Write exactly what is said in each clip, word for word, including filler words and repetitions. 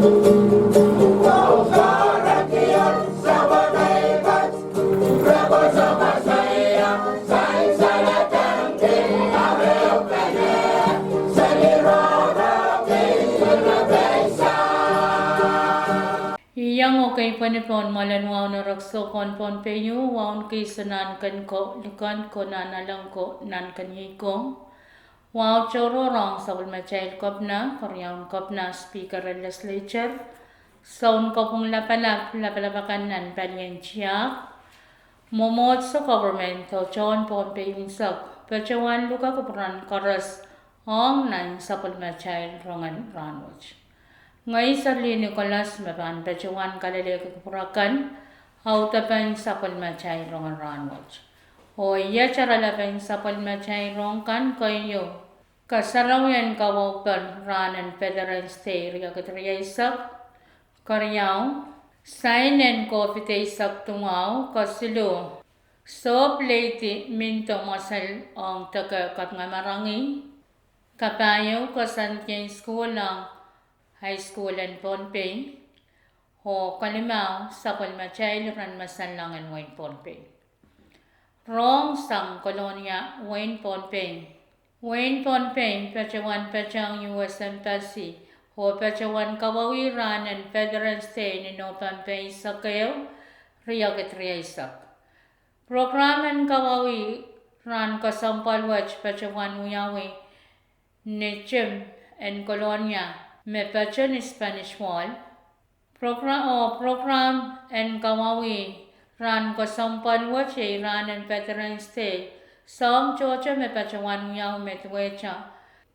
Iang okei pwehn pwon mwoalen wahu en rek sokon Pohnpei ieu, wahu en kis nan ken ko, likan ko, nan aleng ko, nan ken iei ko. Wahu tohrohr ong sapwellimatail kepina, keriaun kepina, speaker en legislature, sounkopwung lapalap, lapalap akan nan palien tiahk, mwomwohdiso, government, oh tohn Pohnpei unsek, patohwan luke kupwuren koaros ong nan sapwellimatail rongen rahnwet. Ngehi Serlihn Nicholas me pahn patohwan kalelehki kupwur akan audepen sapwellimatail rongen rahnwet. Oh iet oaralapen sapwellimatail rohng kan keieu: kasarawien kawaupen rahn en Veterans Day riekid rieisek, keriau, sain en COVID eisek duwau, kesiluh, sohp leidi minto mwosel ong deke kapingamarangi, kapahieu, koasoandien sukuhl ong high school en Pohnpei, oh kalimau, sapwellimatail iren masanlahng en wehin Pohnpei. Rohng sang Kolonia, wehin Pohnpei. Wehin Pohnpei patohwan patohng U S Embassy oh patohwan kawauwih rahn en Veterans Day ni Nopempe eisek ehu, riekid rieisek. Program en kawauwih rahn kesempwal wet patohwan wiawi ni tim en Kolonia me patoh ni Spanish Wall. Progra-, oh program en kawauwih rahn kesempwal wet iei rahn en Veterans Day. Soahng tohto me patohwan wiawi me duwehte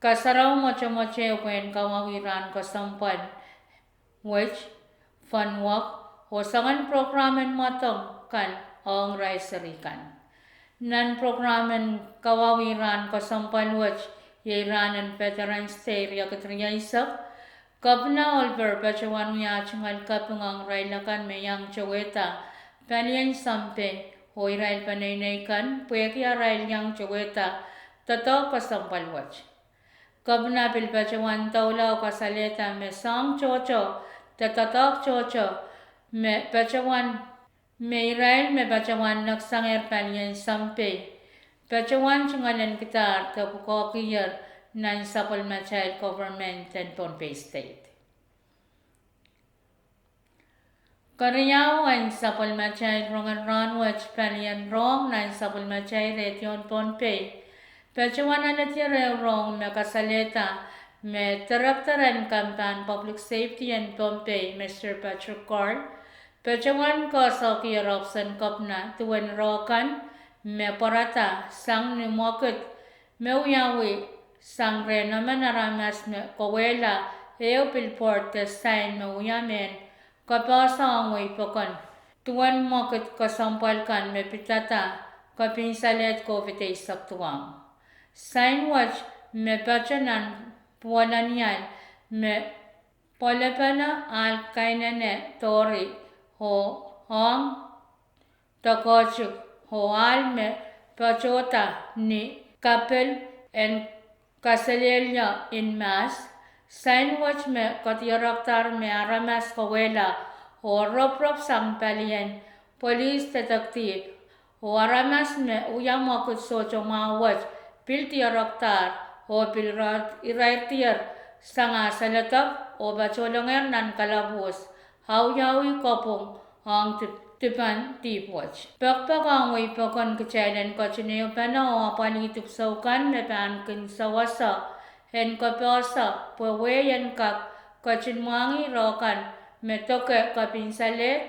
kasarawi mwotomwot ehu pwehn kawauwih rahn kesempwal wet, fenwek, oh soangen program en mwadang kan ong irail seri kan. Nan program en kawauwih rahn kesempwal wet iei rahn en Veterans Day riekid rieisek, Kepina Holder patohwan wia tungoal kaping ong irail akan me iang towehda palien sampei oh irail peneinei kan pwehki arail iang towehda doadoahk kesempwal wet. Kepina pil patohwan doula oh kasalehda me soahng tohto de doadoahk tohto me patohwan, me irail me patohwan neksangehr palien sampei patohwan tungoal en kidahr de pwukoahkier nan sapwellimatail government en Pohnpei State. Keriau en sapwellimatail rongen rahnwet, palien rohng nan sapwellimatail radio en Pohnpei patohwan aledier ehu rohng me kasalehda me Director en Kempan Public Safety en Pohnpei, Mister Patrick Carl, patohwan koasoakier ohpis en kepina duwen roh kan me pwarada sang ni mwekid me wiawi sang rehn emen aramas me kawehla ehu billboard de sain me wia mehn kapohsa ong wehi pokon duwen mwekid kesempwal kan me pidada kepinsalehd COVID eisek duwau. Sain wet me patoh nan pwuwalanial me pwoalepene ahl kainene doari oh ong doakohtik oh ahl me patohda ni kapil en kaselehlie en mahs. Sain wet me kadirekdahr me aramas kawehla oh roporop sang palien police detective oh aramas me wia mwekid sohte mwahu wet pil direkdahr oh pil irairdier sang ah seledek oh patohlengehr nan kalapwuhs, awiawi kopwung ong dip-, dipan dihp wet. Pekpek ong wehi pokon kitail en ketin ehupene oh apwalih dipwisou kan me pahn kin sewese en kapohsa pwe wehi en kak ketin mwahngih roh kan me doke kepinsalehd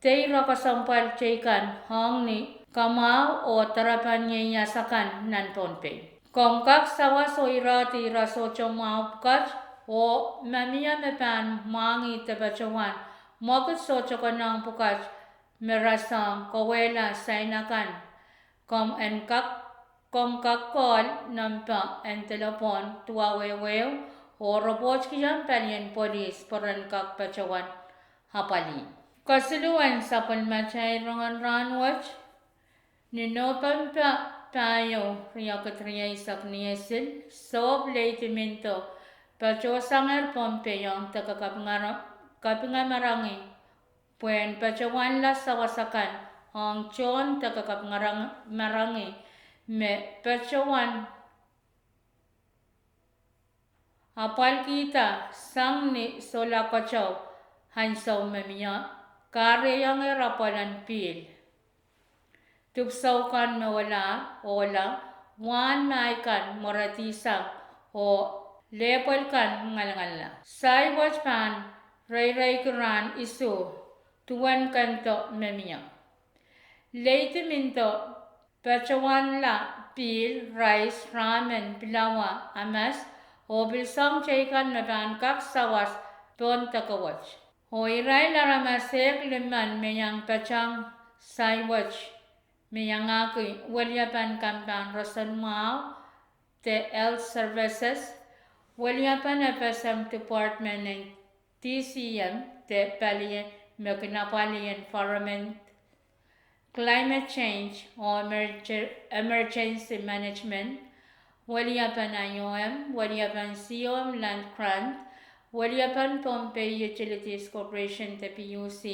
de ire kesempwal teikan ong ni kamwahu oh derepen ieias akan nan Pohnpei. Komw kak sawas oh irehdi ire sohte mwahu pwukat oh ma mie me pahn mwahngih de patohwan mwekid sohte konehng pwukat me rasehng kawehla sain akan, komw en kak, komw kak call nempe en delepwohn duwau ehu ehu oh ropohtkiong palien police pwe ren kak patohwan apwalih. Kesiluhn sapwellimatail rongen rahnwet, ni Nopempe pahieu, riekid rieisek, ni esil, sohp Lady Minto patohsangehr Pohnpei ong deke kapingara-, kapingamarangi pwehn patohwanla sawas akan ong tohn deke kapingamarangi me patohwan apwalkihda sang ni sohla keteu ansou me mie, kahrehiong apwal en pihl. Dipwisou kan me ohla, ohla, wahn mahi kan mweredisang, oh lehpwel kan ngalangalla. Sai wet pahn reireiki rahn isuh duwen kendo me mie. Lady Minto patohwanla pihl, rais, rahmen, pilawa, amas, oh pil soahng teikan me pahn kak sawas pohn deke wet. Oh irail aramas ehk limmen me iang patehng sai wet me iangahki weliepen kampahn roson mwahu de Health Services, weliepen FSM Department en DCM de pali me kin apwalih Environment, Climate Change oh Emerge-, Emergency Management, weliepen IOM, weliepen COM Land Grant, weliepen Pohnpei Utilities Corporation de PUC,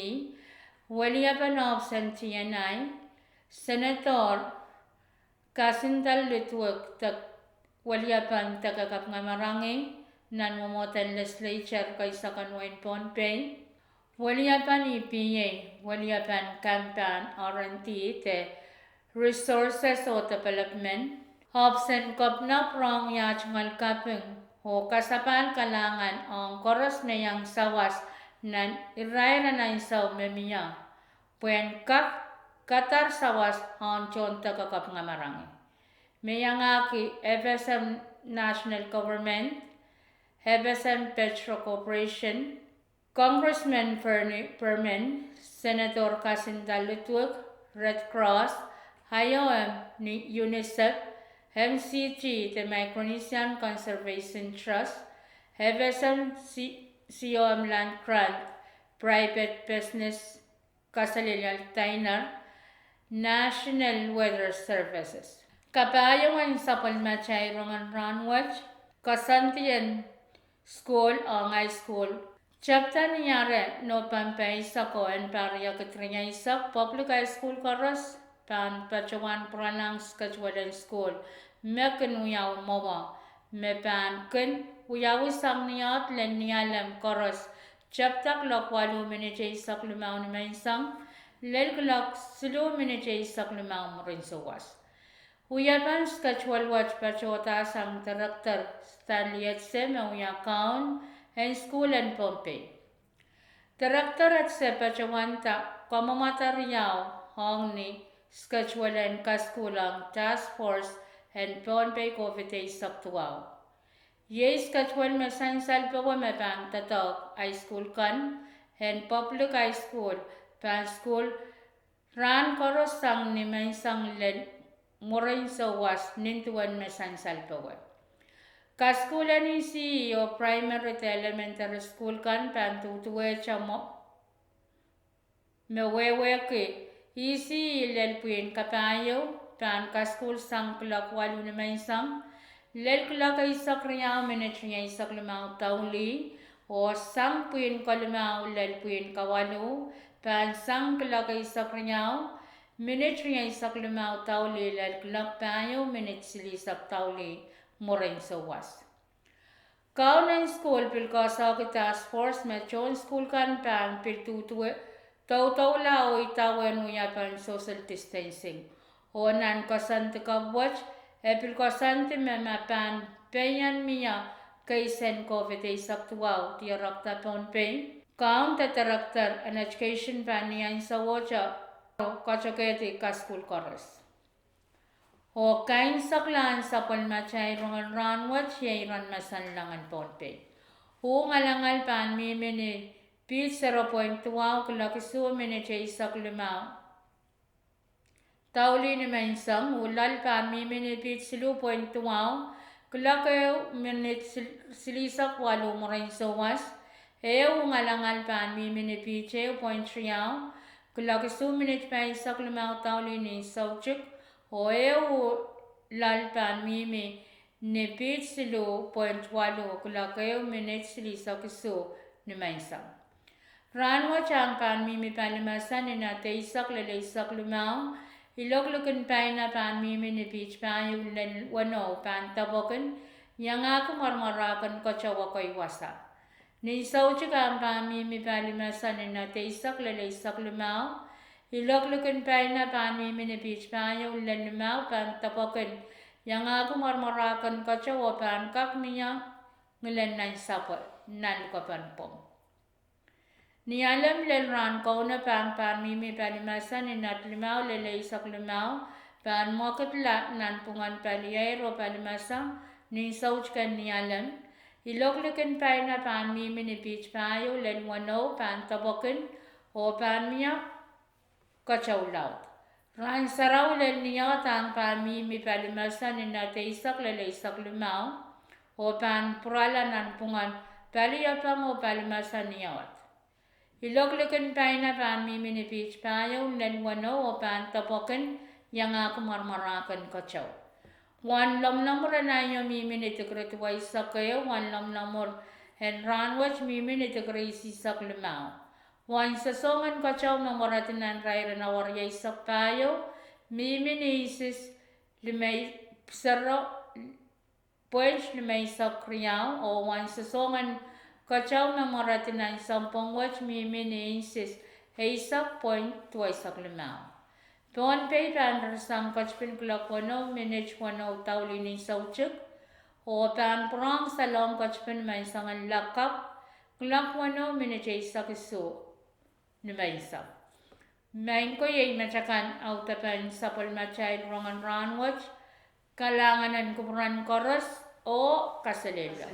weliepen ohpis en TNI, Senator Kasinda Ludwig de weliepen deke kapingamarangi nan mwomwohden Legislature keisek en wehin Pohnpei, weliepen EPA, weliepen kampahn R and D de Resources oh Development, ohpis en Kepina pwurehng wiahte ngehl kaping oh kasapahl kalahngan ong koaros me iang sawas nan irair en ansou me mie, pwehn kak kadar sawas ong tohn deke kapingamarangi. Me iangahki FSM National Government, FSM Petro Corporation, Congressman Bernie Perman, Senator Kasinda Ludwig, Red Cross, IOM ni UNICEF, MCT de Micronesian Conservation Trust, FSM C-, COM Land Grant, Private Business Kaselel Diner, National Weather Services. Kapahieu en sapwellimatail rongen rahn wet, koasoandi en sukuhl ong high school. Tepda ni ahr Nopempe eisek oh en pahr riekid rieisek, public high school koaros pahn patohwan pwuralahng schedule en sukuhl me kin wiawi mwowe, me pahn kin wiawi sang ni oahd lel Nialem koaros, tepda kuloak waluh minit eisek limau nimenseng lel kuloak siluh minit eisek limau mwurin souwas. Wiepen schedule wet patohda sang Director Stanley Etse me wia kaun en sukuhl en Pohnpei. Director Etse patohwanda kamwomwada riau ong ni schedule en kasukuhl ong task force en Pohnpei COVID eisek duwau. Iei schedule me sansal powe me pahn doadoahk high school kan en public high school pahn sukuhl rahn koaros sang nimenseng lel mwurin souwas nin duwen me sansal powe. Kasukuhl en ECE oh primary de elementary school kan pahn duduwehte mwo me wehwehki ECE lel pwihn kapahieu pahn kasukuhl sang kuloak waluh nimenseng lel kuloak eisek riau minit rieisek limau doulih, oh sang pwihn kalimau lel pwihn kawaluh pahn sang kuloak eisek riau minit rieisek limau doulih lel kuloak pahieu minit silihsek doulih mwurin souwas. Kaun en sukuhl pil koasoahki task force me tohn sukuhl kan pahn pil duduwe, doudoula oh idawehn wiepen social distancing. Oh nan koasoandi kapw wet, e pil koasoandi me ma pahn pehieng mie keis en COVID eisek duwau dierekda Pohnpei, kaun de Director en Education pahn ni ahnsowohte katokehdi kasukuhl koaros. Oh kainsekla en sapwellimatail rongen rahn wet iei iren masanleng en Pohnpei. Uh ngalangal pahn mihmi ni piht zero point duwau kuloak isuh minit eisek limau doulih nimenseng, uh loal pahn mihmi ni piht siluh point duwau kuloak ehu minit sil-, silihsek waluh mwurin souwas. Eh uh ngalangal pahn mihmi ni piht ehu point riau kuloak isuh minit pahisek limau doulih ni soutik, oh eh uh loal pahn mihmi ni piht siluh point waluh kuloak ehu minit silihsek isuh nimenseng. Rahnwet ahng pahn mihmi palimese ni knot eisek lel eisek limau. Ilok likin paina pahn mihmi ni piht pahieu lel weneu, pahn depwekin iangahki mwarmwarahkin keteu ekei wasa. Nin soutik ahng pahn mihmi palimese ni knot eisek lel eisek limau. Ilok likin paina pahn mihmi ni piht pahieu lel limau, pahn depwekin iangahki mwarmwarahkin keteu oh pahn kak mie ngilen nansapwe nan likopon pwung. Ni alem lel rahn kaunop ahng pahn mihmi palimese ni knot limau lel eisek limau, pahn mwekidla nanpwungen paliair oh palimese nin soutiken ni alem. Ilok likin paina pahn mihmi ni piht pahieu lel weneu, pahn depwekin oh pahn mie keteu laud. Rahn sarawi lel niot ahng pahn mihmi palimese ni knot eisek lel eisek limau, oh pahn pwurala nanpwungen paliepeng oh palimese niot. Ilok likin paina pahn mihmi ni piht pahieu lel weneu oh pahn depwekin iangahki mwarmwarahkin keteu. Wen lomwlomwur en aio mihmi ni dikri duweisek ehu, wen lomwlomwur en rahnwet mihmi ni dikri isihsek limau. Wen sosohng en keteu me mweredi nan irair en awa rieisek pahieu mihmi ni inches limei, sero pweint limeisek riau, oh wen sosohng en keteu me mweredi nan sounpwong wet mihmi ni inches eisek pweint duweisek limau. Pohnpei pahn ririsang ketipin kuloak weneu minit weneu daulih nin soutik, oh pahn pwurehng salong ketipin menseng en lakapw kuloak weneu minit eisek isuh nimenseng. Maing ko, iei metakan audepen sapwellimatail rongen rahnwet. Kalahngan en kupwuren koaros oh kaselehlie.